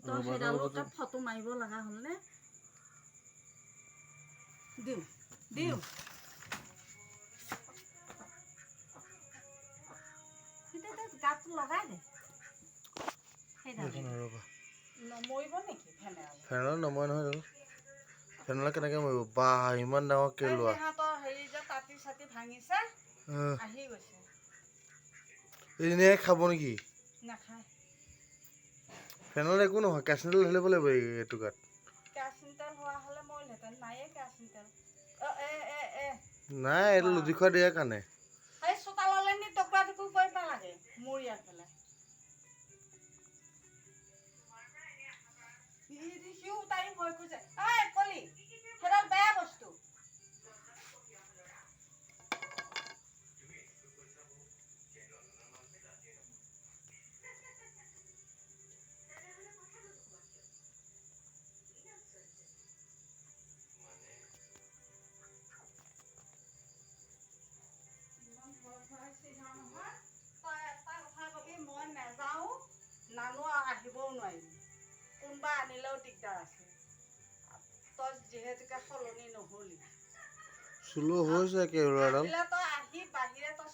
তই সেইডালকে ফটো মাৰিব লগা হ'লনে? দিওঁ দিওঁ। গাটো লগাই দে সেইডাল। এইখন ৰ'বা। নমৰিব নেকি ফেনেল? ফেনলৈ নমৰে নহয় এইডাল। ফেনলৈ কেনেকৈ মৰিব? বা, ইমান ডাঙৰ কেলোৱা। সিহঁতৰ হেৰি যে তাঁতি চাতি ভাঙিছে, আহি গৈছে। এনেই খাব নেকি? নাখায়। ফেনলৈ একো নহয়, কেৰাচিন তেল ঢালিব লাগিব এইটো গাত। কেৰাচিন তেল হোৱা হ'লে মৰিলহেঁতেন। নায়ে কেৰাচিন তেল। অ এ এ এ। নাই, এইটো লুটি খোৱা দিয়াৰ কাৰণে। সেই চোতাললৈ নি টুকুৰা টুকুৰ কৰিব লাগে মৰিয়াই পেলাই। সিও তাইও ভয় কৰিছে। ঐ কলি, সেইডাল বেয়া বস্তু। ইমান ভয় খুৱাইছে নহয়। তই এটা কথা কবি, মই নাযাওঁ, নানো আৰু আহিবও নোৱাৰিম। কোনোবা আনিলেও দিগদাৰ আছে। তই যিহেতুকে সলনি নহ'লি। চুলো হৈছে কেৰুৱাডাল। আহিলে তই আহি বাহিৰে তই